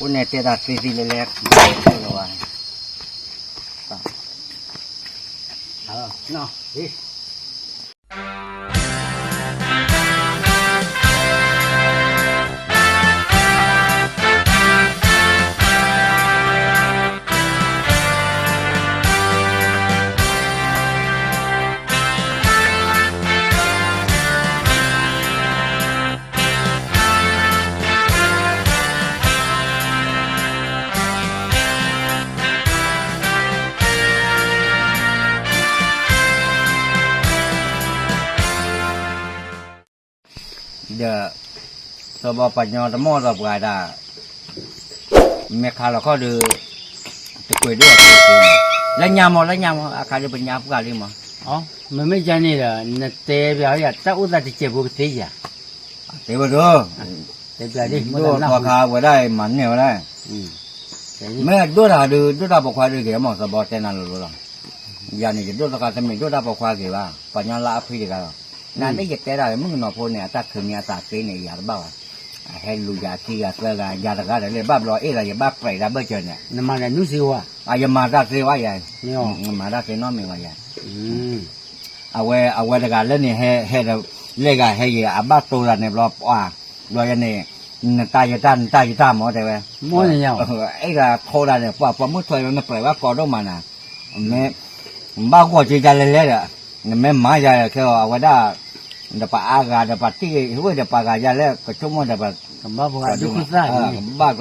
အိၣ်န့ၣ်တဲတၢ်သ့သ့လဲၤလဲၤ, လီၤဝဲ, နီၤ, ဒီး စီၤဘီပှၤညီတမီၢ်ဒီးပှၤဒၣ် မ့ၢ်ခးလီၤခီၣ်ဒီး တကွဲးဒိၣ်အီၤ, လၢညါမး လၢညါမး အခါဒီးပညါပှၢ်လံမး, မ့မ့ၢ်ယၤန့ၣ်ဒီး နတဲဘၣ်ယၤ တၢ်အိၣ်သးတစဲးဖိကသ့ယၤ, တဲဝဲဒိၣ်, တဲဘၣ်ဒ် ဒိၣ်သီခါဝဲဒၣ်အံၤမၤန့ၢ်ဝဲဒၣ်, မ့ၢ်ဒိၣ်တၢ်ဒီး ဒိၣ်တၢ်ပိာ်ခွါဒုးက့ၤမး စီၤဘီတဲနၤလိၤလိၤလီၤ, ယၤန့ၣ် ယဒိၣ်သီခါ တမ့ၢ်ဒိၣ်တၢ်ပိာ်ခွါက့ၤဘၣ်, ပှၤညီလၢအဖှံတဂၤလီၤ, နသ့ၣ်ယတဲတၢ်လၢမုၣ်ကနီၤဖိန့ၣ် အတၢ်ခံးမံၤအသးသ့န့ၣ် ယၤတဘၣ်ဘၣ်, အဟဲလူၤယၤခံဂၤသၢဂၤ ယၤတဂၤဒီးလၢဘၣ်ဘျီအ့ၣ်ဒီး ယဘၣ်ပြဲးတၢ်ဘၢၣ်စၢၤန့ၣ်, ယမၤတၢ်သ့ဝဲယၤ, မၤတၢ်သ့နီတမံၤဘၣ်ယၤ, အဝဲ အဝဲတဂၤလၢန့ၣ် ဟဲ ဟဲဒီး လဲၤဂၤဟဲယဲၤ အဘၣ်တိၤတၢ်န့ၣ်ဘျီ ပှၤ ဘျီယဲန့ၣ် နတၢ်ယတၢ် နတၢ်ယတၢ်မး တဲဝဲ, အဲၣ်ဒိးထိးတၢ်န့ၣ် ပှၤ ပှၤမုၢ်ထွဲ နပြဲးဘၣ်ကီဒိၣ်မးနၤ, မ့ၢ် ဘၣ်ဂီၢ်က့ၤယၤလဲၤလဲၤဒီး နမ့ၢ်မၤယၤခဲအီၤ အဝဲဒၣ် ဒီးပှၤအါဂၤဒီးပှၤတံၢ်ဝဲဒီးပှၤဂၤယၤလၢကဆိကမိၣ်ဒီးပှၤ ကဘၣ်ဘျီ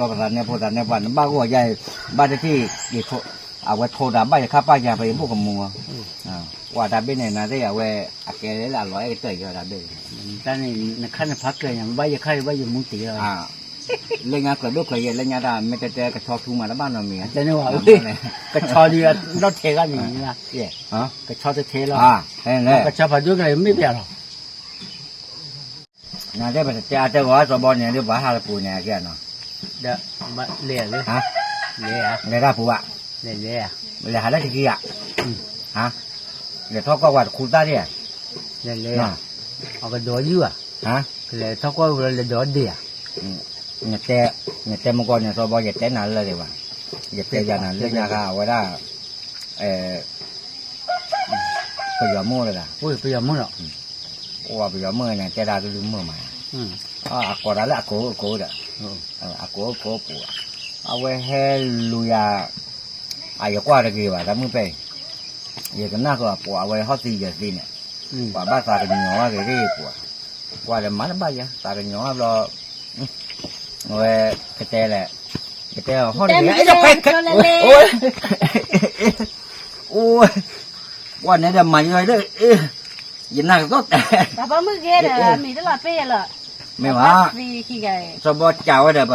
ပသးန့ၢ်ဖိသးန့ၢ်ပှၤ နဘၣ်ဂီၢ်ယၤ ဘၣ်တထံၣ် အဝဲထိးတၢ်ဘၣ်ယခါပၢ်ယၤ ပယဘိၣ်ကမူၤ, ကွၢ်တၢ်ဘ့ၣ်န့ၣ် နသ့ၣ်အဝဲ အကဲလၢအလီၤအဲၣ်ကတၢၢ်ယီၤတၢ်ဘ့ၣ်, တၢ်န့ၣ် နခါနဖးကၢၤညါ ဘၣ်ယခါဘၣ်ယမူတ့ၢ်လီၤ, လၢညါကျၢၤဒိၣ်ကျၢၤယဲၢ် လၢညါတၢ်မ့ၢ်တဲတဲကဆီထူမးတဘၣ်နီတမံၤ, ကဆီဒုးဒီထဲဂၤန့ၣ်, ကဆီတထဲလီၤ, ကဆီဖးဒိၣ်ကျၢၤမ့ၢ်ပျဲလီၤ နတဲပတဲအတဲဂီၤစီၤဘီန့ၣ် ဒ်ပှၤဟးတပူၤန့ၣ် အကဲနီၤ, လဲၤဧါ, လဲၤတၢ်ပူၤဘၣ်, လဲၤဟးလၢတက့ၢ်ဧါ, လဲၤထီၣ်ကွၢ်ပှၤတခူသၣ်ဒၣ်ဧါ, လဲၤလဲၤ, အကဒိးယုၢ်ဧါ, လဲၤထီၣ်ကွၢ်ဝဲလဲၤဒိးဒ့ၣ်ဧါ, နတဲ နတဲမကီၢ်န့ၣ် စီၤဘီ ယတဲနၤလၢာ်ဒံးဘၣ်, ယတဲယၤနၤလၢညါခါ အဝဲဒၣ် ပယီၤမုၣ်တဂၤ, ပယီၤမုၣ်လီၤ, အိၣ်ပယီၤမုၣ်န့ၣ် တဲတၢ်ကလုၢ်မုာ်မး, အကိးတၢ်လၢအကိးအကိးဒီး, အကိးအကိးပူၤ, အဝဲဟဲလူၤယၤ, အယကွၢ်တဂ့ၤဘၣ် တၢ်မုၢ်ပဲၢ်အံၤ, ယကနၣ်ဃုာ်အပှၤအဝဲဟီၣ်သံယဲၢ်သံန့ၣ်, ပှၤဘၣ်သးကညီၤဝဲဂ့ၤဂ့ၤပှၤ, ကွၢ်ဒီးမၤတဘၣ်ယၤ သးကညီၤဝဲဘျီ, အဝဲ ကတဲလဲၣ်, ကတဲဟီၣ်တဂ့ၤ, အိၣ်, ကွၢ်န့ၣ်ဒီးမၤယွၤလၢ ယနၢ်ကသီၣ်, ပှၤမုၢ်ဂ့ၤဒီးမံၤတလီၤပ့ၢ်လီၤ, မ့ၢ်ဘၣ်, စီၤဘီစံးဝဲဒီး ပ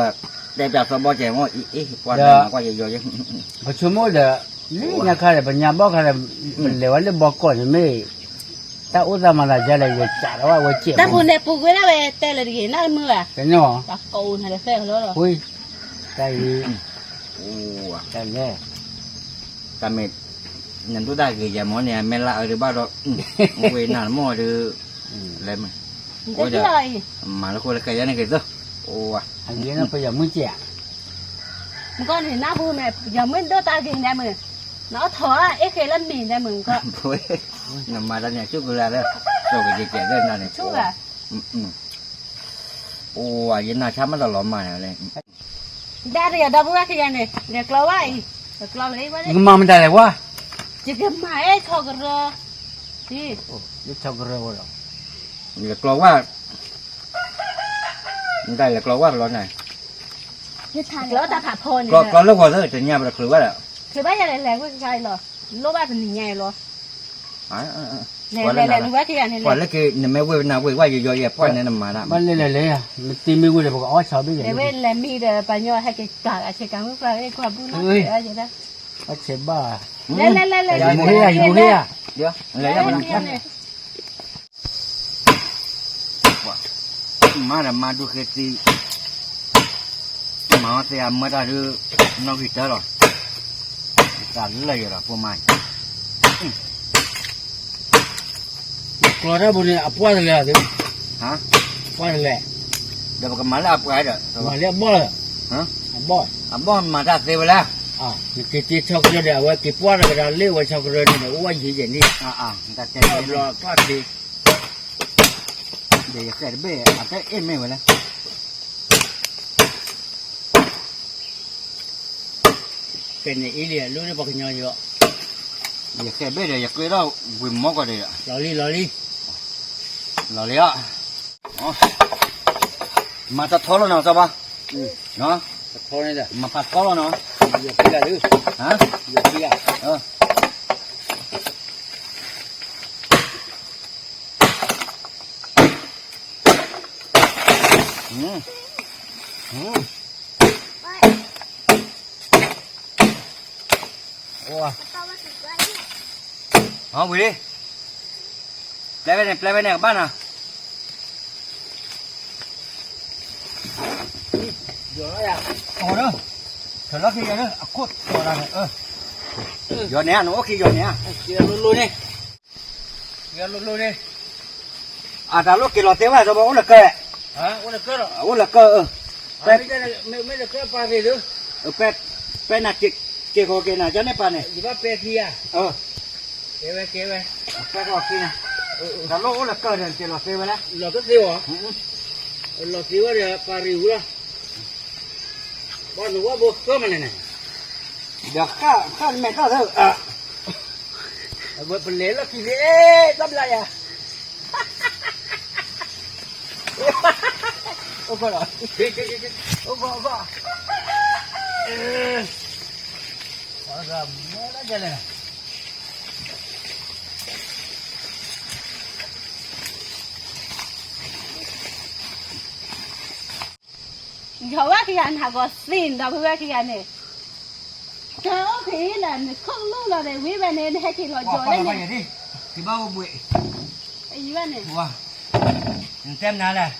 တဲပၠးစီၤဘီစဲးမ့ၢ်အံၤ ကွၢ်န့ၣ်ကွၢ်ယယီၤယဲၢ်, ပဆိကမိၣ်ဒီး လၢညါခါဒီး ပညါဘီၣ်ခါဒီး ပလဲၤဝဲလၢဘီကီၢ်န့ၣ်မ့ၢ် တၢ်အိၣ်သးမၤသးယါလဲၣ် ယစးထီၣ်ဝဲအဝဲစဲး, တၢ်ပူၤန့ၣ်ပူၤကွံာ်ဒၣ်ဝဲ တဲလၢတဂ့ၤ နၢ်တမုာ်ဘၣ်, တၢ်ကိးနၤတသဲၣ်လီၤ, တၢ်အံၤ တၢ်လဲၣ်, တၢ်မ့ၢ် နဒိၣ်တၢ်ဂ့ၤယၤမ့ၢ်န့ၣ် အမဲာ်လၢအအၢဒုးဘၣ်ဒီး ဝ့ၢ်နၢ်တမီၢ်ဒုး လဲၤမး, မၤလၢဃိလၢခဲယါန့ၣ်က့ၤသိ, အဂ့ၤလၢပယီၤမုၣ်ကဲ, မကီၢ်န့ၣ်နၢ်ဟူမ့ၢ် ပယီၤမုၣ်ဒိၣ်တၢ်ဂ့ၤန့ၣ်မ့ၢ်, နအီၣ်ထီၣ်အါအ့ၣ်ဃ့လၢမ့ၢ်န့ၣ်မ့ၢ်ကီၢ်, နမၤတၢ်န့ၣ် ဆူၣ်ကလၢလၢ စိၤကယဲၢ်ကဲၢ်လၢနၤန့ၣ် ဆူၣ်ဘၣ်, အိၣ် ယနၢ်ဆါမးတလီၤမၢ်န့ၣ်လဲၣ်, ဒၣ်တဂၤဒီပုၢ်ဝဲၢ်ခံဂၤန့ၣ် လဲၤကျီဝဲအံၤ, လဲၤကျီဝဲ, ယကမၤမတၤလဲၣ်ဝဲ, ယကမၤအဲၣ်ဆီကရၢ, ဆီကရၢဝဲဒီး, လဲၤကျီဝဲ, မတၤလဲၤကျီဝဲကလီန့ၣ်, ကျီတၢ်ဖးဖီန့ၣ်, ကျီလၢဂီၤသၢတညါပတချုးဝဲဒီး, ချုးဘၣ်ယၤလဲၤလဲၤဝဲကါအံၤလီၤ, လိၣ်ဘၣ်တနံၤညါအံၤလီၤ လဲၤလဲၤလဲၤလူၤဝဲခံဂၤန့ၣ်လဲၤ, ပှၤလၢက့ၤနမ့ၢ်ဝ့ၢ်ပနၢ်ဝ့ၢ်ဝဲယယီၤယဲၢ်ပှၢ်န့ၣ်နမၤဒၣ်, ဘၣ်လဲၤလဲၤလဲၤ, မ့ၢ်တမ့ၢ်ဝ့ၢ်ဒီးပကအီၣ်ဆီဘ့ၣ်ယဲၢ်, လဲၤဝဲလဲၤမံဒီးပှၤညီဟဲက့ၤကၤအဆဲးကၤမုၣ်ပှၢ်အ့ၣ်ကွၢ်ဘုလီၤ, အဆဲးဘၣ်, လဲၤလဲၤလဲၤလဲၤ, ယမူဟ့ၣ်ယၤ, ယမူဟ့ၣ်ယၤ, မၤဒီးမၤဒိၣ်ဃဲသံ, မၤအီၤသ့အမၢတၢ်ဒုး, နီၣ်ဂံၢ်တၢလီၤ, တၢ်လၢယၤလီၤဖိမါ, ကျီတၢ်ပူၤန့ၣ် အပှၢ်တလဲၤ, ပှၢ်တလဲၤ, ဒီးပကမၤလၢအပှၢ်ဒီး, မၤလၢအဘီၣ်လီၤ, အဘီၣ်, အဘီၣ်မၤတၢ်သ့ဝဲလဲၣ်. နက့ၤတ့ဆီကရၢဒီး အဝဲက့ၤပှၢ်တကဒါလ့ၢ်ဝဲဆီကရၢန့ၣ် အိၣ်ဝဲယံၤယဲၢ်န့ၣ်, ဘျီကျၢ်သ့, ဒီးယဃဲတဘ့ၣ် အတၢ်အ့ၣ်မ့ၢ်ဝဲလဲၣ်. ကဲန့ၣ်အ့ၣ်လံ အလူၢ်လၢပှၤကညီယီၤ, ယဃဲဘ့ၣ်ဒီး ယကျ့ထီၣ်ဝံၤမီၢ်ကီၢ်ဒီး, လီၤလံ လီၤလံ, လီၤလံဧါ. မၤတထီလီၤနီၤ စီၤဘီ, မၤဖးထီလီၤနီၤ, ယီၤဖံဂၤ, ယီၤဖံဂၤ, ဝံၤလံ, ပျဲဝဲန့ၣ် ပျဲဝဲန့ၣ် ကဘၣ်နီၤ. ယီၤလီၤ, ထၢၣ်လီၤခံယီၤလၢအခိၣ်တီၤတၢ်န့ၣ်, ယီၤန့ၣ်ဧါ နအိၣ်ခံယီၤန့ၣ်ဧါ, ယီၤလိၤလိၤန့ၣ်, ယီၤလိၤလိၤန့ၣ်, အတၢ်လိၣ်က့ၤလီၤသ့ဝဲ စီၤဘီ အိၣ်လၢကၢၢ်, အိၣ်လၢကၢၢ်, မ့ၢ်တကၢၢ်ပာ်သ့ၣ်ဒုး, ပဲနၤက့ၤဃီက့ၤနၤ ကၠီန့ၣ်ပာ်န့ၣ်, ယဘၣ်ပဲခံဂၤ, ကဲဝဲ ကဲဝဲ, ပဲဃီက့ၤနၤ, တၢ်လိၣ်အိၣ်လၢကၢၢ်ဒီး နက့ၤလီၤသ့ဝဲလဲၣ်, လီၤကသ့ဝဲ, လီၤသ့ဝဲဒီး ပာ်ရံၣ်ဝံၤလီၤ. ဘၣ်နဝဲဘိဃၢမနုၤန့ၣ်, ဒီးဃၣ်ဃၣ်မဲာ်တၢ်သၢ, အဝဲပလဲၤလီၢ်ခံန့ၣ်, တၢ်ဘျါယၤ, အိၣ်ကီၢ်လီၤ, အိၣ်ကီၢ်, အိၣ်ကီၢ်, မၤတၢ်လဲၣ်. ယီၤဝဲခံဂၤ နဟးဂီၤသ့ၣ် ဒီပုၢ်ဝဲၢ်ခံဂၤန့ၣ်, တၢ်အိၣ်ဖဲအံၤလၢ နခိၣ်လူၢ်လီၤဒီး ဝံၤဝဲန့ၣ် နဟဲက့ၤလီၤယီၤလၢန့ၣ်, ကဘၣ်အိၣ်ဘှံး, အံၤဝဲန့ၣ်, နတဲမနုၤလဲၣ်,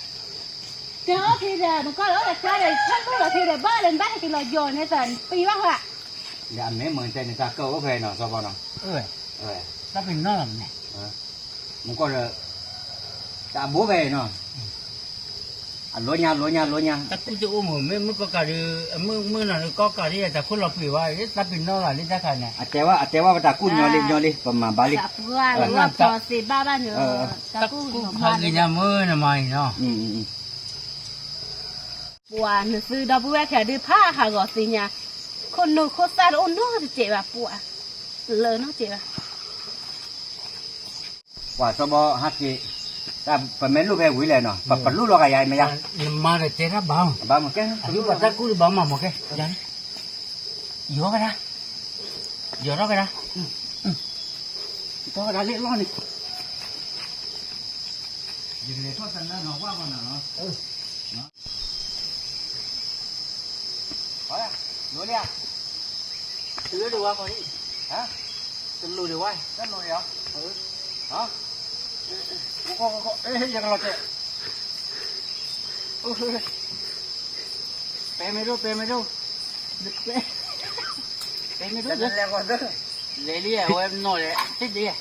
တၢ်အိၣ်ဖဲဒီး နကွၢ်လီၤအိၣ်ဒီးကျါဒီး ခိၣ်လူၢ်လီၤဖဲဒီး ဘၣ်လၢနဘၣ်ဟဲက့ၤလီၤယီၤန့ၣ်သး နပံၤဘၣ်ဃး ဒီးအမ့ၢ်မ့ၢ်တဲန့ၣ် တၢ်ကၢၢ်အိၣ်ဖဲနီၤ စီၤဘီနီၤ, တၢ်ပ့ၤနီၣ်လီၤမ့ၢ်, မူကီၢ်ဒီး တၢ်အဘိဖဲအံၤနီၤ, အလိညါ လိညါ လိညါ, တၢ်ကူၣ်တအိၣ်မ့ၢ် မ့ၢ်မုၢ်ကီၢ်ကးဒီး မုၢ်မုၢ်နီၤဒီး ကီၢ်ကးဒ်ယဲ တၢ်ခိၣ်လီၤပှံၤဝဲ တၢ်ပ့ၤနီၣ်လီၤလံတၢ်ခါန့ၣ်, အတဲဝဲ အတဲဝဲပတၢ်ကူၣ်ညီလံ ညီလံ ပမၤဘၣ်လံ, ပှၤသ့ဘၣ်ဘၣ်န့ၣ်, တၢ်ကူၣ်ဖးဂ့ၤညါမ့ၢ်နမၤအံၤနီၤ. ပှၤနသုဒီပုၢ်ဝဲၢ်ခဲဒုးဖးဟးဂီၤသ့ၣ်ညါ, ခိၣ်နူာ်ခိၣ်သၣ်တအိၣ်နီတစဲးဘၣ် ပှၤ, လၢနီတစဲးဘၣ်. ပှၤစီၤဘီဟးက့ၤ, တၢ်ပမ့ၢ်လိၣ်ဖဲဝံၤလဲၣ်နီၤ, ပပလိၣ်လီၤဂာ်ယၤမ့ၢ်ယါ, နမၤဒီးတဲတၢ်ဘၣ်မး, ဘၣ်မးကဲ, ပတၢ်ကူၣ်တဘၣ်မးမးကဲ, ယီၤကဒါ, ယီၤထီၣ်ကဒါ, ယီၤထီၣ်ကဒါလၢအလီၢ်န့ၣ်, ယကလဲၤထီၣ်တနၢ်နီၤဝၣ်ပှၤနၤလီၤ. လိၤလံဧါ, တလိၤဒံးဝဲ, တလိၤဒံးဝဲ, တလိၤဒံးဧါ, ယကလီၤတဲာ်, ပဲမ့ၢ်ဒိၣ် ပဲမ့ၢ်ဒိၣ်, ပဲမ့ၢ်ဒိၣ်, လဲၤလံ အဝဲနီၢ်လဲၣ် သ့ဒံး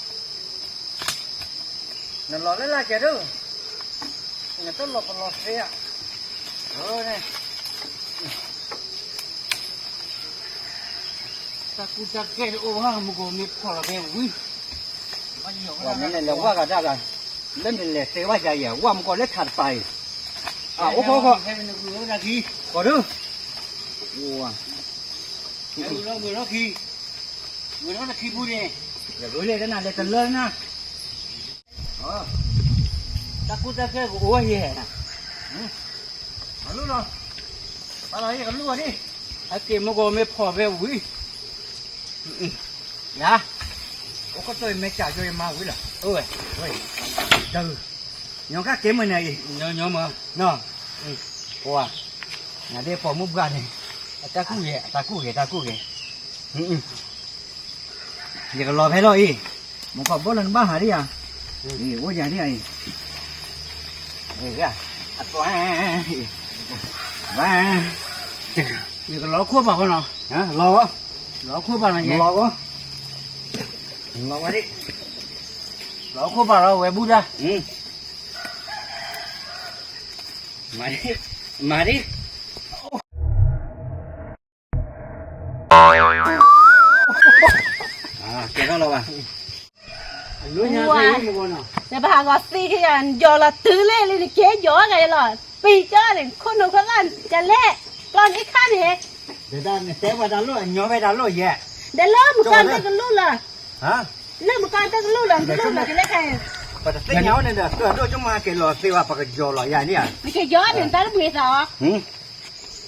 နလီၤလၢလၢကဲဒိၣ်, နတလီၤပလီၤသ့ဧါ, န့ၣ်, တၢ်ကူတၢ်ကဲတအိၣ်ဘၣ် မုၢ်ကီၢ်မ့ၢ်ဖီၣ်လီၤဖဲဝံၤ, ဝဲမ့ၢ်လဲၤလဲၤဝၣ်ကဒါဂၤ, လၢနလဲၤတဲဘၣ်ယၤယဲၢ် ဝၣ်မုၢ်ကီၢ်လၢထးတပၤအံၤ, အိၣ်ခိၣ်ခိၣ်, ကီၢ်ဒု, ဝါ, ဝဲလီၤခံ, ဝဲလီၤခံပူၤန့ၣ်, လဲၤတနၤလဲၤတလၢနၤ တၢ်ကူတၢ်ကဲကအိၣ်ဝဲယဲၢ်, အလူလီၤ, အလီၤယကလူဝဲဒၣ်, အက့ၤမုၢ်ကီၢ်မ့ၢ်ဖီၣ်ဖဲဝံၤ, ယၤ, အိၣ်ခိၣ်တိၢ်အံၤမ့ၢ်ကၠးကၠိယမါဝံၤလီၤ, ဝဲ, ညီကၣ်က့ၤမုၢ်နၤအံၤ, ညီမ, ပှၤ, နဒဲပိာ်မုၣ်ပှၢ်န့ၣ်, အတၢ်ကူၣ်ဂဲၤ အတၢ်ကူၣ်ဂဲၤ တၢ်ကူၣ်ဂဲၤ ယကလီၤဖဲလီၤအံၤ, မ့ၢ်ကီၢ်ဘီလၢနဘၣ်ဟးဒံးဧါ, အိၣ်ယၤဒံးအံၤ, အသွဲ, ဘၣ်, ယကလီၤခိၣ်ပာ်ဃီနီၤ, လီၤ, လီၤခိၣ်ပာ်နီၤ, လီၤ, လီၤဝဲဒၣ်, လီၤခိၣ်ပာ်လီၤဝဲဘူၣ်တၢ် မၤဒ်, မၤဒ်, ကဲထီၣ်လီၤဘၣ်, အလိၣ်ညါသ့ၣ်မ့ၢ်ဘီနီၤ, နဘၣ်ဟးဂီၤသံက့ၤယၤ နယီၤလီၤတုၤလဲၣ်လံ နကဲယီၤဂၤလီၤ, ပံၤကၠီန့ၣ် ခိၣ်နူာ်ခိၣ်သၣ် ကလဲၣ်, ကျီၢ်န့ၣ်ခါန့ၣ်, ဒီးနတဲဝဲတၢ်လိၣ် အညီဖဲတၢ်လိၣ်ယဲ, ဒီးလၢမုၢ်ကီၢ်တကလူၢ်လီၤ, လၢမုၢ်ကီၢ်တကလူၢ်လီၤ နကလိၢ်လီၤကလဲၣ်ခဲအံၤ, ပတသ့ၣ်ညါန့ၣ်ဒီး ကၢၣ်ဒိၣ်ကမၤကဲလီၤသ့ဝဲ ပကယီၤလီၤယၤန့ၣ်ဧါ, နကယီၤန့ၣ် နတၢ်တဘှံးသးအီၤ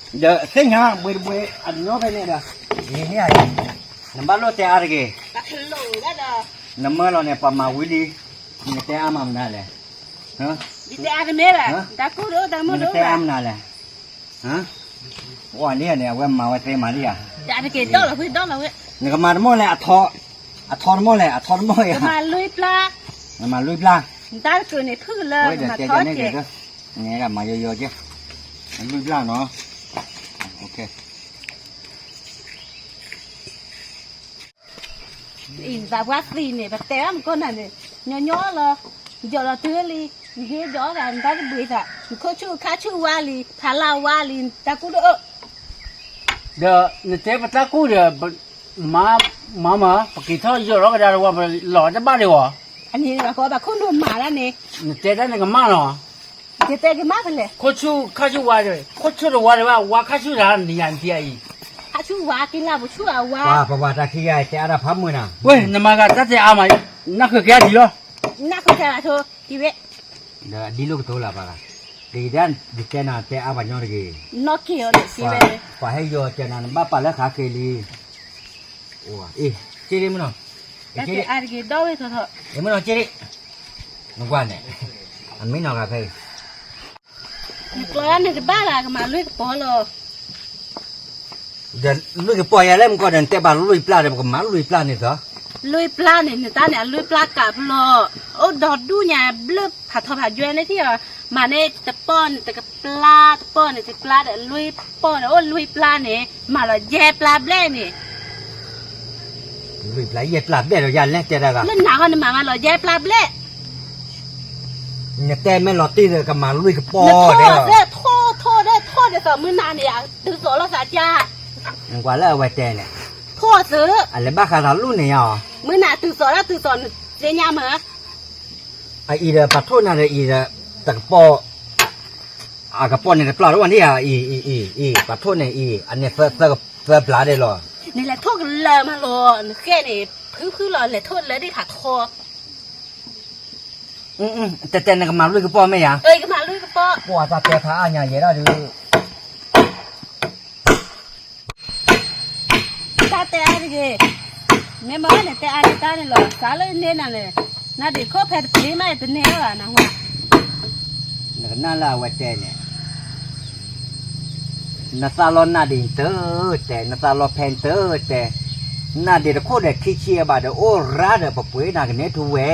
ဒီးသ့ၣ်ညါဘှံးတဘှံး အညီဖဲန့ၣ်ဒီး, န့ၣ်ဧါ, နဘၣ်လိၣ်တဲအါတဂ့ၤ, နမၢလီၤန့ၣ် ပှၤမၤဝံၤလံ, နတဲအါမးမနုၤလဲၣ်, နတဲအါတမ့ၢ်ဘၣ်, နတဲအါမနုၤလဲၣ်, ဝဲန့ၣ်န့ၣ် အဝဲမၤဝဲသ့မးလံဧါ, နကမၤတမီၢ်လဲၣ်, အထီ, အထီတမီၢ်လဲၣ်, အထီတမီၢ်ဧါ, နမၤလွံၢ်ပျၢ်, နတဲတကၢၤန့ၣ်ဖုၣ်လၢ, နမၤယီၤယီၤကဲ, လွံၢ်ပျၢ်နီၤ, အံၤနသးပှၢ်သံန့ၣ် ပတဲအီၤမုၢ်ကီၢ်နၤန့ၣ်, ညီညီလီၤ, ယီၤလီၤတုၤလံ, နဟ့ယီၤဂၤ နတၢ်တဘှံးသး, နခိၣ်ဆူၣ်ခါဆူၣ်ဝါလံ, ဖးလၢ်ဝါလံ, နတၢ်ကူၣ်တအိၣ်, ဒီးနတဲပတၢ်ကူၣ်ဒီး, မၤမၤ ပက့ၤထီၣ်ယီၤလီၤကဒါတဝီ ပလီၤတဘၣ်ဒံးဝီၤ, အန့ၣ်ဘၣ်ခိၣ်ဘၣ်ခိၣ်နူာ်မၤဒၣ်န့ၣ်, နတဲတၢ်န့ၣ်ကမၣ်နီၤ တဲကမၣ်ဖဲလဲၣ်, ခိၣ်ဆူၣ်ခါဆူၣ်ဝါ, ခိၣ်ဆူၣ်တဝါတဘၣ်, ဝါခါဆူၣ်တၢ်န့ၣ်ယၤနထံၣ်အံၤ, ခါဆူၣ်ဝါက့ၤလၢပဆူၣ်အဝါ, ပှၤပှၤတၢ်ခံဂၤတဲအါတၢ်ဖးမုာ်နၤ, ဝဲနမၤဂၤတၢ်တဲအါမး, နၢ်ဃုာ်က့ၤအါထံလီၤ, နၢ်ဃုာ်က့ၤအါထီၣ်, ဒီးအဒံလိၣ်ကတိၤလၢၤဘၣ်, ဒ်ယတဲနၤတဲအါပှၤညီတဂ့ၤ, ပှၤဟဲယီၤကဲနၤ နဘၣ်ပာ်လၢဃးဃ့လံ, အ့ၣ်, က့ၣ်မနီၤ, တၢ်တဲအါတဂ့ၤဒီဝဲထီထီၣ်, မနီၤက့ၣ်, နကွၢ်န့ၣ်, အမ့ၢ်နီၤဂၤဖဲအံၤ နကျီန့ၣ်တဘၣ်ဂၤ ကမၤလွံၢ်ကပီၤလီၤ, ဒီးလွံၢ်ကပီၤယၤလၢမုၢ်ကီၢ်ဒီး နတဲဘၣ်လွံၢ်ပျၢ်ဒီး ပကမၤလွံၢ်ပျၢ်န့ၣ်သီ, လွံၢ်ပျၢ်န့ၣ် နတၢ်န့ၣ် အလွံၢ်ပျၢ်ကးပလီၢ်, အိၣ်ဒီဒူၣ်ညါဘျၢၣ်ဖးထီဖးယွဲန့ၣ်ထံၣ်အီၤ, မၤန့ၢ်တပီၢ်န့ၣ်တကပျၢ် တပီၢ်န့ၣ်တကပျၢ်ဒီး လွံၢ်ပီၢ်န့ၣ် အိၣ်လွံၢ်ပျၢ်န့ၣ် မၤလီၤယဲၢ်ပျၢ်ဘျဲၣ်န့ၣ် လွံၢ်ပျၢ်ယဲၢ်ပျၢ်ဘျဲၣ်ဒီး ယၤလဲၣ်တဲတၢ်ဂၤ, လၢနၤဃီနမၤမၤလီၤယဲၢ်ပျၢ်ဘျဲၣ်, နတဲမ့ၢ်လီၤတံၢ်ဒီး ကမၤလွံၢ်ကပီၤ, နထိၣ်သၢထိၣ်ထိၣ်ဒီးထိၣ်ဒ်သိးမုၢ်နၤန့ၣ် တုၤသိးလိာ်သးကါ, နကွၢ်လၢအဝဲတဲန့ၣ်, ထိၣ်သၢ, အလဲၤဘၣ်ဃးသးလူၢ်န့ၣ်ယါအီၤ, မုၢ်နၤတုၤသိးလၢတုၤသိးနသ့ၣ်ညါမး အအံၤဒီး ပှၤထိၣ်နၤဒီးအံၤဒီး တကပီၤ, အကပီၤန့ၣ်တပျၢ်တအိၣ်န့ၣ်ဧါ, အံၤ, အံၤ, အံၤ, အံၤ, ပှၤထိၣ်န့ၣ်အံၤ အန့ၣ်သၢပျၢ်ဒဲးလီၤ, နလဲၤထိၣ်ကလၢာ်မးလီၤ, နဃဲန့ၣ် ဖုဖုလီၤ လဲၤထိၣ်လၢဒ်ဖးထီ, တဲတဲနကမၤလွံၢ်ကပီၤမ့ၢ်ဧါ, ကမၤလွံၢ်ကပီၤ, ပှၤတၢ်တဲဖးအါညါယဲဒၣ်ဒုး တၢ်တဲအါတဂ့ၤ, မ့ၢ်မ့ၢ်န့ၣ် တဲအါန့ၢ်တၢ်န့ၣ်လီၤ, စးလၢန့ၣ်နၤန့ၣ်, နၤဒ့းခိၣ်ဖဲတပျ့ၤမး တန့ၢ်အါဘၣ်နဟါ, နကနၣ်လၢအဝဲတဲန့ၣ်, နသးလီနၤဒ့းနတတဲ, နသးလီဖဲနတတဲ, နၤဒ့းတခိၣ်ဒီးခံဆံယဲၢ်ဘးဒီးအိၣ်ရါဒီးပပှ့ၤနၤကန့ၢ်ထူဝဲ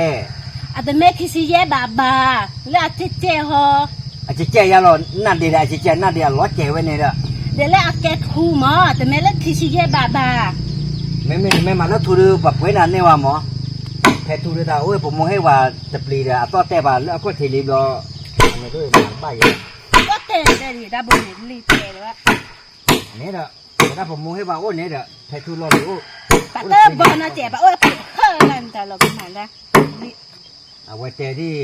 အတမ့ၢ်ခံဆံယဲၢ်ဘးဘၣ်, လၢအကဲကဲဟီ, အကဲကဲယါလီၤ, နၤဒ့းဒီးအကဲကဲ နၤဒ့းအလီၤကဲဝဲန့ၣ်ဒီး, ဒီးလၢအကဲထူမး တမ့ၢ်လၢခံဆံယဲၢ်ဘးဘၣ်, မ့မ့ၢ်နမ့ၢ်မၤလၢထူဒီး ပှၤပှ့ၤနၤန့ၢ်ဝဲမး, ဖဲထူဒီးတၢ်အိၣ်ပမိၢ်ဟ့ၣ်ဝဲတပျ့ၤဒီး အသီၣ်တဲာ်ပှၤလၢအခိၣ်ထံးလံဘျီ, မ့ၢ်ဘၣ်ယဲ, သီၣ်တဲာ်တဲာ်တၢ်ဘိန့ၣ် လံတဲာ်ဝဲ, န့ၣ်ဒီး, ဝဲဒၣ်ပမိၢ်ဟ့ၣ်ပှၤအိၣ်န့ၣ်ဒီး ဖဲထူလီၤလံၤအိၣ်, ပတဘီနၤတဲာ် ပအိၣ်ဖဲဟၢလၢနတၢ်လီၤကမၤလၢ အဝဲတဲဒ်,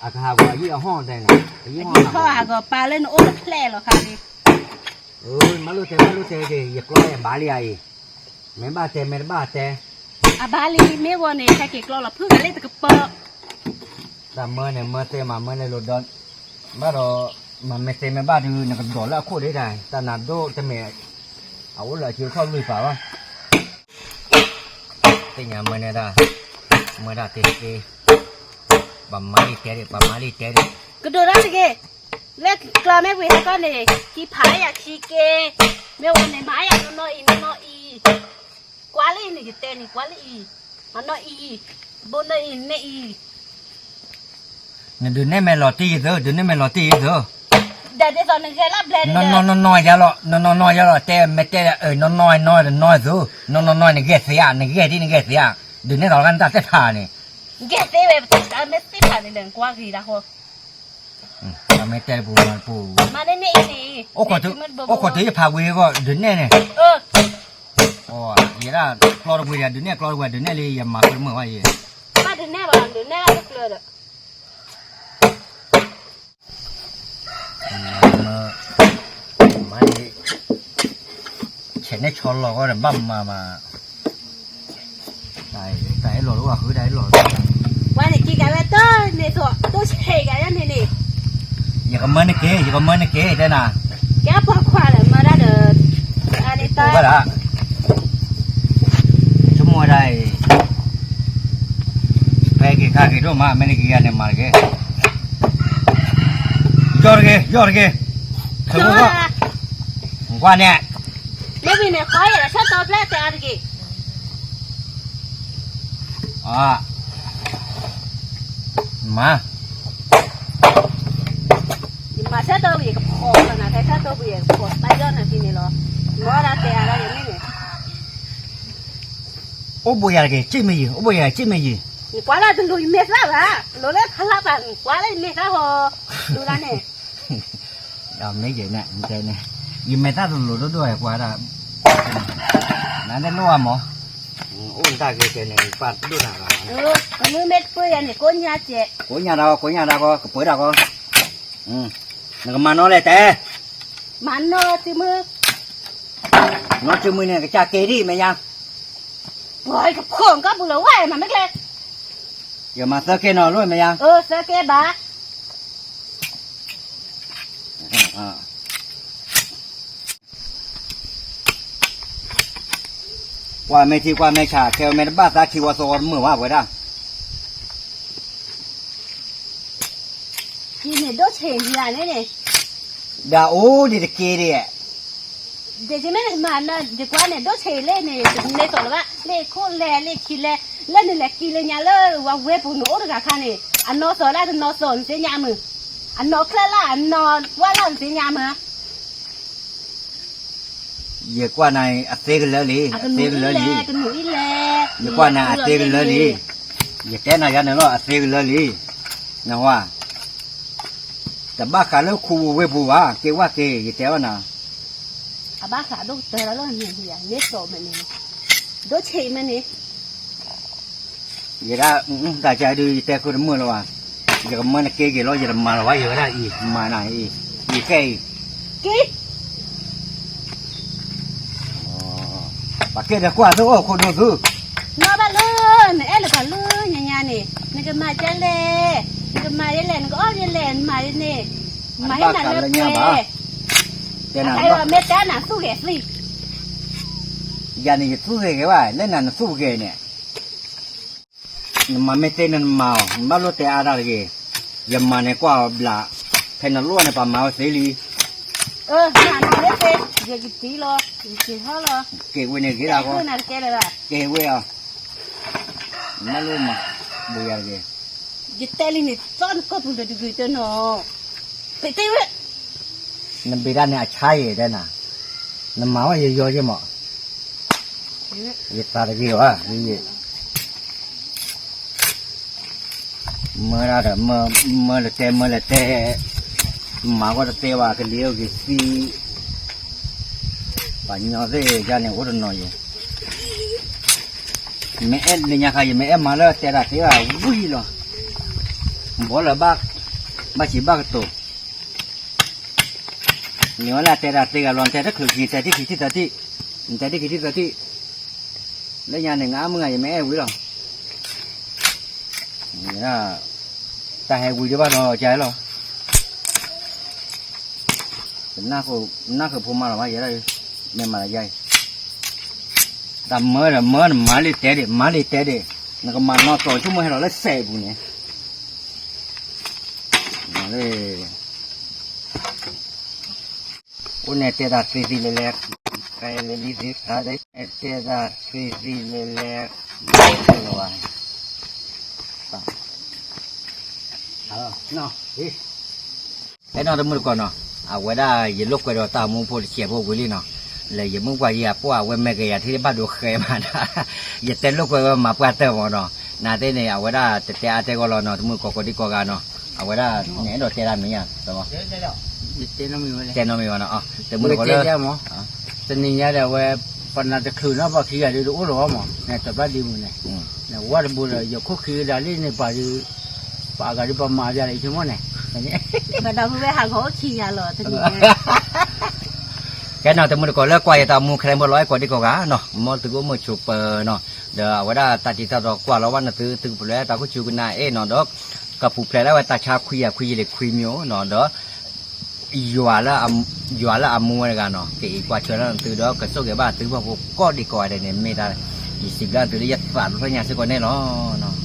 အကဟးဂီၤယံာ်အဟီၣ်တဲန့ၣ်, ယံာ်ဟီၣ်ဟးဂီၤပာ်လၢနအိၣ်တဖျဲၣ်လီၤခါလံ, မၤလိတဲ မၤလိတဲက့ၤ ယကျီယဘၣ်လံဧါအံၤ, မ့ၢ်ဘၣ်တဲ မ့ၢ်တဘၣ်တဲ, အဘၣ်လံ မ့ၢ်ဝဲန့ၣ် ဟဲက့ၤကျီလီၤဖုၣ်ဂၤလၢတကပၤ တၢ်မၢန့ၣ် မၢသ့မး မၢလဲၤလိာ်ဒီး, ဘၣ်ဒီး, မၤမ့ၢ်သ့မ့ၢ်ဘၣ်ဒုး နကဒိးလၢအခိၣ်ဒၣ်တၢ်, တၢ်နၤဒိၣ်တမ့ၢ်, အအိၣ်လၢအစုအခီၣ်လွံၢ်ပာ်ဘၣ်, သ့ၣ်ညါမၢန့ၣ်ဒၣ်, မၢဒၣ်သ့သ့, ပှၤမၤလံတဲဒၣ် ပှၤမၤလံတဲဒၣ်, ကဒိးဒၣ်တဂ့ၤ, လၢကျီမ့ၢ်ဝံၤဟဲကီၢ်န့ၣ် ခံဖးယၤခံက့, မ့ၢ်ဝဲန့ၣ် မၤယၤနီၢ်နီၢ်အံၤ နီၢ်နီၢ်အံၤ, ကွၢ်လၢအံၤန့ၣ် ယတဲန့ၣ် ကွၢ်လၢအံၤ, မၤနီၢ်အံၤ, ဘိနီၢ်အံၤ န့ၣ်အံၤ နဒုးနဲၣ်မဲာ်လီၤတံၢ်ယသၢ, ဒုးနဲၣ်မဲာ်လီၤတံၢ်ယသၢ, နီၢ်နီၢ်နီၢ်ယါလီၤ, နီၢ်နီၢ်နီၢ်ယါလီၤ, တဲမဲာ်တဲ, နီၢ်နီၢ်နီၢ်နီၢ်သၢ, နီၢ်နီၢ်နီၢ်နဂဲၢ်သ့ဧါ, နဂဲၢ်ဒ်နဂဲၢ်သ့ဧါ, ဒုးနဲၣ်လီၤတၢ်နတၢ်သ့ၣ်ဖးန့ၣ်, ဂဲၢ်သ့ဝဲ ပတၢ်မဲာ်သ့ၣ်ဖးန့ၣ်ဒီး နကွၢ်ဂ့ၤဒၣ်ဃီ မ့ၢ်တဲပူၤမၤပူၤ, မၤန့ၢ်န့ၣ်အံၤန့ၣ်, အိၣ်ခိးတုၤယဖးဝံၤအဂီၢ် ဒုးနဲၣ်န့ၣ်, ယဲဒၣ် ကျီတပှ့ၤဒီး ဒုးနဲၣ်ကျီတပှ့ၤ ဒုးနဲၣ်လံ ယမၤဃုတမုာ်ဘၣ်ယဲ, ဘၣ်ဒုးနဲၣ်ဘၣ် ဒုးနဲၣ်ဘၣ်တကျၢၤဒီး မၤန့ၣ် ဆဲးနဲၣ်ဆီလီၤဃီဒီး ဘၣ်မၤမး, တၢ်အဲၣ်လီၤလၢဝဲဃုတၢ်အဲၣ်လီၤ, ဝဲန့ၣ်က့ၤကးဝဲတန့ၣ်သိး ဒိၣ်ဆံးကးယဲန့ၣ်န့ၣ်, ယကမၢနက့ၤ ယကမၢနက့ၤတဲနၤ, ကဲပှၤခွါလၢမၤတၢ်ဒီး အန့ၣ်တၢ် ဆိကမိၣ်ဝဲဒၣ်အံၤ, ဖဲက့ၤခါက့ၤဒိၣ်မး မ့ၢ်နက့ၤယၤန့ၣ်မၤတက့ၢ်, ယီၢ်တက့ၢ် ယီၢ်တက့ၢ်, ဆိကမိၣ်, ကွၢ်န့ၣ်, မ့ၢ်ဘၣ်န့ၣ် ဃီယဲၢ်ဆၢတီပျဲၢ်တဲအါတက့ၢ်, မၤ ယမၤဆၢတီပူၤယကဖီၣ်နၤ ဖဲဆၢတီပူၤယကဖီၣ်တၢ်ယီၢ်နၤဖဲန့ၣ်လီၤ, မၤဒၣ်တဲအါဒၣ်ယမ့ၢ်န့ၣ်, အိၣ်ဘိယၤတက့ၢ် ကၠ့ၣ်မ့ၢ်ယံၤ အိၣ်ဘိယၤကၠ့ၣ်မ့ၢ်ယံၤ, နကွၢ်လၢတလိၤယမဲာ်သၣ်ဘၣ်, လိၤလၢဖးလၢ်ဘၣ် နကွၢ်လၢယမဲာ်သၣ်ဟီ, လိၤလၢန့ၣ် မ့ၢ်ယဲၢ်န့ၣ် တဲန့ၣ်, ယမဲာ်သၣ်တလိၤဒိၣ်ဒိၣ်ကွၢ်ဒၣ်, နတဲလိၣ်အမး, အိၣ်နတၢ်ဂ့ၤကဲန့ၣ် ပာ်ဒိၣ်နၤဘၣ်, ကမ့ၢ်မ့ၢ်တပၢၢ်ယၤန့ၣ် ကိးညါကဲး, ကိးညါတၢ်ဂီၤ ကိးညါတၢ်ဂီၤ ကပၢၤတၢ်ဂီၤ, နကမၤနီၣ်လဲၣ်တဲ, မၤနီၣ်စုမုၢ်, နီၣ်စုမုၢ်န့ၣ် ကစၢ်က့ၤဒံးမဲာ်ညါ, ပှၤကဖီၣ်ကီၢ်ပူၤလၢၤဝဲ မၤမ့ၢ်ကျဲ, ယမၤသၢကဲနီၤလိၣ်မဲာ်ညါ, သၢကဲဘၣ် ကွၢ်မဲာ်ထံကွၢ်မဲာ်ဆး ခဲဝဲမ့ၢ်တဘၣ်သးထံဝဲသဝီတမုာ်ဘၣ်ဝဲဒၣ်, ယန့ၣ်ဒိၣ်ဆံးယၤန့ၣ်န့ၣ်, ဒီးအိၣ်ဒံးတက့ၢ်ဒံး, ဒ်မ့ၢ်နမၤနယကွၢ်န့ၣ် ဒိၣ်ဆံးလၢန့ၣ် တန့ၢ်သိးလၢၤဘၣ် လၢခိၣ်လဲၤလၢခံလဲၤ, လၢနလဲၤကံလၢညါလၢဝဲဝ့ၢ်ပူၤနအိၣ်တဂၤခါန့ၣ် အနီၢ်သီၣ်လၢတနီၢ်သီၣ်နသ့ၣ်ညါမုၢ်, အနီၢ်ချၢၣ်လၢအနီၢ်ဝၣ်လၢနသ့ၣ်ညါမုၢ် ယကွၢ်နၤအသ့ကလၢလံ, အသ့ကလၢလံ, ယကွၢ်နၤအသ့ကလၢလံ, ယတဲနၤယၤန့ၣ်လီၤ အသ့ကလၢလံ, နဝၤ, တဘၣ်ဃးလၢခူပူၤဝ့ၢ်ပူၤဘၣ် က့ၤဝဲက့ၤ ယတဲအီၤနၤ, အဘၣ်ဃးဒိၣ်ကတၢၢ်လီၤလၢန့ၣ် မ့ၢ်သိးမ့ၢ်န့ၣ်, ဒိၣ်ဆံးမ့ၢ်န့ၣ် ယဲဒၣ် တၢ်ကဒုးယတဲခိၣ်တမုာ်လၢၤဘၣ်, ယကမၢနက့ၤက့ၤလီၤ ယတမၤလီၤဘၣ် ယဝဲဒၣ်အံၤ မၤနၤအံၤ, ယကဲအံၤ, က့ၤ, ပှၤကဲဒီးကွၢ်သုအိၣ်ခိၣ်ဒိၣ်သု, နီၢ်ဘၣ်လၢ နအဲၣ်လၢပှၤလၢညါညါန့ၣ် နကမၤကဲလဲၣ်, နကမၤယဲလဲၣ် နကအီၣ်ယဲလဲၣ် နမၤန့ၣ်, မၤဟ့ၣ်နၤလၢပှဲၤ, တဲနၤ မ့ၢ်တဲနၤသူၣ်ဂဲၤသံ ယၤန့ၣ် ယသူၣ်ဂဲၤဂ့ၤဘၣ် လၢနၤနသူၣ်ဂဲၤန့ၣ်, နမၤမ့ၢ်သ့နမၤအီၤ နဘၣ်လိၣ်တဲအါတၢ်တဂ့ၤ, ယမၤန့ၣ်ကွၢ်အီၤဘျး, ဖဲနလိၣ်န့ၣ် ပှၤမၤဝဲသ့လံ, မၤန့ၣ်မ့ၢ်သ့, ယကတံၢ်လီၤ, ယက့ၤထီၣ်လီၤ, က့ၤဝဲန့ၣ်ဂ့ၤဒၣ်ဃီ, က့ၤဝဲအီၤ, နဘၣ်လိၣ်မၤ, ဘိယၤတဂ့ၤ, ယတဲလံန့ၣ် သီၣ်နကီၢ်ပူၤလၢတဂ့ၤတနီၤ, ပတဲဝဲ နဘ့ၣ်ဒၣ်န့ၣ်အဆါယဲၢ်တဲနၤ, နမၤဝဲယယီယဲၢ်မး, ယသးတဂ့ၤဘၣ်, မၢဒၣ်ဒီး မၢလၢတဲ မၢလၢတဲ, မၤကီၢ်တတဲဘၣ် ကလံၤအိၣ်က့ၤသံ, ပှၤညီသ့ၣ်ယါန့ၣ် အိၣ်တနီၤယဲၢ်, မ့ၢ်အဲၣ်လၢညါခါ ယမ့ၢ်အဲၣ်မၤလၢတဲတၢ်သ့ဘၣ်ဝံၤလီၤ, ဘီလၢဘၣ်, ဘၣ်စံးဘၣ်ကတိၤ န့ၣ်ဝဲလၢတဲတၢ်သ့ဂၤလီၤ နတဲတချုးခံ နတဲတခံထံသၢထံၣ်, နတဲတခံထံသၢထံၣ်, လၢညါန့ၣ် ငါမုၢ်ဂၤ ယမ့ၢ်အဲၣ်ဝံၤလီၤ, တၢ်ဟဲဝံၤဒံးဘၣ်ဒီးကါလီၤ, နၢ်ဃုာ်ဖိမါလီၤဘၣ်ယဲဒၣ်, မ့ၢ်မၤလၢယါအံၤ, တၢ်မၢဒီးမၢ နမၤလံတဲဒံး မၤလံတဲဒံး, နကမၤနီၢ်ကီၢ်ဆိကမိၣ်ဟဲလီၤလၢစဲးအပူၤန့ၣ် အိၣ်န့ၣ်တဲတၢ်သ့သ့လဲၣ်လဲၣ်, တဲတၢ်သ့သ့လဲၣ်လဲၣ်, လီၤ, အဲၣ်နီၢ်တမုၢ်တကိးနီၤ, အဝဲဒၣ်ယလိာ်ကွဲဒီးတၢ်မူဖိတစဲးဖိဝံၤလံနီၤ, လၢယမုၢ်ပှၢ်ယၤပှၢ်အဝဲမဲာ်ကယၤထံၣ်ဘၣ်ဒိဃဲမးဒၣ်, ယတဲလိာ်ကွဲဝဲမၤပှၢ်တၢၢ်မးနီၤ, နာ်သ့ၣ်န့ၣ် အဝဲဒၣ်တတဲအါတဲဂီၢ်လီၤနီၤ, တမုၢ်တကိးကိးဒံကိးဂၤနီၤ, အဝဲဒၣ်နအဲၣ်ဒိးတဲတၢ်မ့ၢ်ယါ, တဲနီတမံၤဘၣ်နီၤ, တမုၢ်တကိးလၢ, တနံၤညါဒီးအဝဲ, ပနၢ်တချုးနီၤ ပှၤခံဂၤဒုးတအိၣ်လၢၤဘၣ်မး နတဘၣ်ဒ်မုၢ်န့ၣ်, ဝဲတဘိဒီး ယခိၣ်ခံကဒါလံန့ၣ် ပှၤဒုး ပှၤအဂၤဒုးပမၤဘၣ်လၢယဆိကမိၣ်န့ၣ်, ကဒီးမုၢ်ဝဲဟးဂီၤအိၣ်ခံဂၤလီၤတနံၤ, ကဲနီၤ တမုၢ်တကိးလၢကွၢ်ယတၢ်မူခဲလၢာ်ဘၣ်လီၤ အဲၣ်ကိးဒံကိးဂၤနီၤ မ်သုကအိၣ်မုာ်ဆိးပၢၤနီၤ, ဒီးအဝဲဒၣ်တၢ်တံၤသၣ်ဒီးကွၢ်လီၤဘၣ်နသု သုကပူၤဖျဲးတၢ်ခိၣ်ဆူကနၣ်အဲၣ်နီၤ ဒီး ကပူၤဖျဲးလၢအဝဲတၢ်ဆါခွံယၤခွံယံာ်လံခွံမံၤအိၣ်နီၤ ဒီး ယွၤလၢအမူဝဲတဂၤနီၤ ကအံးကွၢ်ဆၢလၢနသုဒီး ကဆိၣ်ဂ့ၤဘၣ်သုဟီၣ်ဖိကိးဒံကိးဂၤဒဲးန့ၣ် မ့ၢ်တၢ် ယစံးဘျုးနသုလၢယသးဒီဖျၢၣ်ညါစ့ၢ်ကီးန့ၣ်လီၤ.